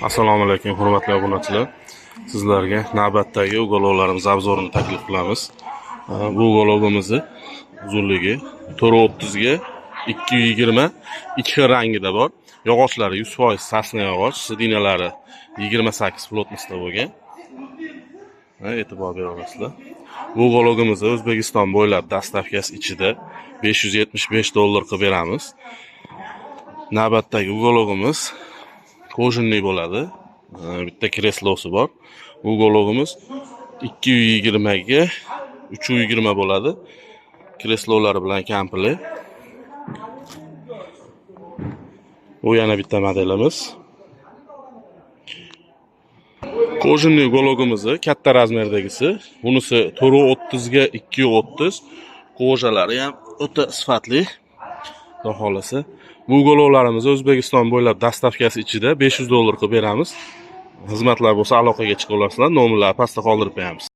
Assalomu alaykum, hurmatli obunachilar. Sizlarga navbatdagi уголок larimiz обзор ini taklif qilamiz. Bu уголок imizni uzunligi 430 ga 220, ikki xil rangida bor. Yog'ochlari 100% сосна yog'och, сиденья lari 28 плотность da bo'lgan. Ha, e'tibor bera olasizlar. Bu уголок imizni O'zbekiston bo'ylab доставка si ichida 575 dollar qilib beramiz. Navbatdagi уголок imiz кожаный bo'ladi. Bitta kreslosi bor. Уголок imiz 220 ga 320 bo'ladi. Kreslolari bilan komplekt. Bu yana bitta modelimiz. Кожаный уголок imizni katta razmerdagisi. Bunisi 430 ga 230. Кожа lari ham o'ta sifatli. Xudo xohlasa. Bu уголок larimizni O'zbekiston bo'ylab доставка si ichida 500 dollar qilib beramiz. Xizmatlar bo'lsa, aloqaga chiqa olasizlar. Nomerlarni pastda qoldirib qo'yamiz.